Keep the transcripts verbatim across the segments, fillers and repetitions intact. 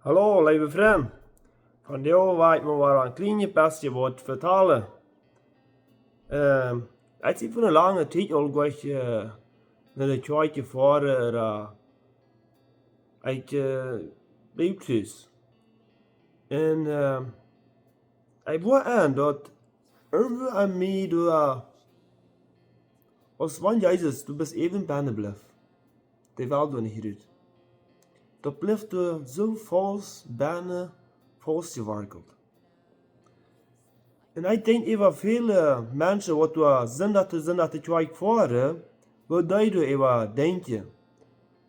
Hallo, leewe Frind. Vondoag well ekj mau wada een kjlien bät waut vetalen. Ähm, ekj sie fa eene lange Tiet aul goa nich, äh, no de Kjoakj jefoaren, ooda ekj, äh, bleef tus. Un, ähm, ekj woa aun daut irjentwua aun mie doa, aus wan Jesus, du best äwen bennen blift. Dee well doa nich rut. Daut blift doa soo faust bennen, faust jewarkelt. Un ekj denkj äwa väle Menschen, waut doa Sindach to Sindach de Kjoakj foaren, woo dee doa äwa denkjen.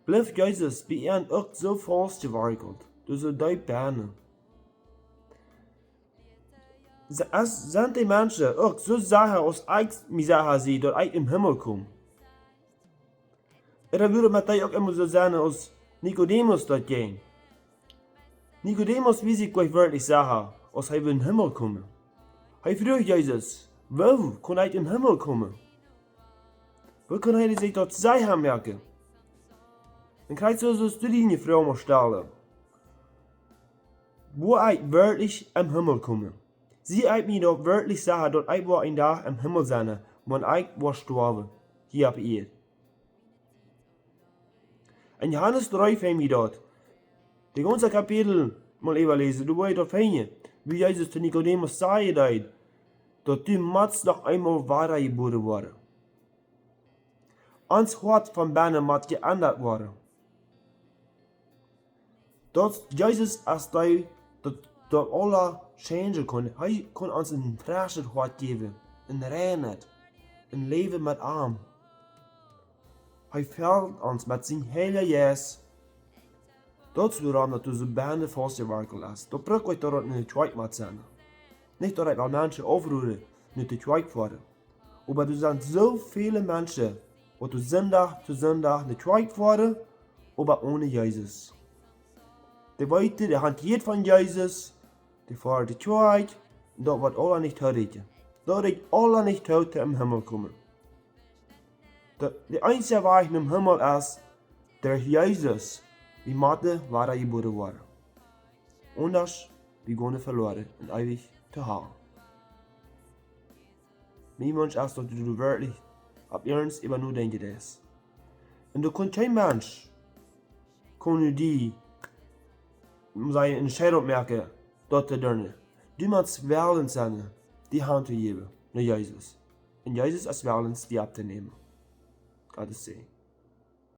Blift Jesus bie an uk soo faust jewarkelt, doa soo deep bennen? Se-, es, sent dee Menschen uk soo secha aus ekj mie secha sie, daut ekj em Himmel kom? Ooda wudd daut met dee uk emma soo sennen aus Nikodemus daut jinkj? Nikodemus wia sikj goa nich werkjlich secha, aus hee wudd em Himmel komen. Hee fruach Jesus: "Woo kaun ekj em Himmel komen?" Woo kaun hee sikj daut secha moaken? Un krakjt soo, soo sullst du die eene Froag stalen: Woa ekj werkjlich em Himmel komen? Sie ekj mie daut werkjlich secha, daut ekj woa een Dach em Himmel sennen, wan ekj woa stoawen, hia opp Ieed? En Johanes dree finj wie daut. De gaunze Kapitel mol äwaläsen, du woascht daut finjen, woo Jesus to Nikodemus sajen deed, daut du motst noch eemol wada jebuaren woaren. Ons Hoat von bennen mott jeendat woaren. Daut Jesus es dee, daut, daut aules changen kaun. Hee kaun ons een freschet Hoat jäwen, een reinet, een Läwen met am. Hee felt ons met sienen Heiljen Jeist. Daut es wuarom daut du soo bennen faust jewarkelt best. Daut brukt nich daut et eene Kjoakj mott sennen. Nich daut ekj well Menschen aufroden, no de Kjoakj foaren. Oba doa sent soo väle Menschen, waut doa Sindach to Sindach no de Kjoakj foaren, oba one Jesus. Dee weeten, dee han jehieet von Jesus, dee foaren no de Kjoakj, un daut woat aules nich toorieekjen. Daut rieekjt aules nich too, toom em Himmel komen. De, de eensje Wajch nom Himmel es derch Jesus, wie motten wada jebuaren woaren. Aundasch, wie gonen veloaren un eewich to Hal. Mien Wunsch es, daut du werkjlich opp iernst äwa nodenkjen deist. Un doa kaun kjeen Mensch, kaun nu die, om sajen, eene Entscheidunk moaken, daut to doonen. Du motst wellens sennen, die Haunt to jäwen no Jesus. Un Jesus es wellens, die opptonämen. Gottes Säajen.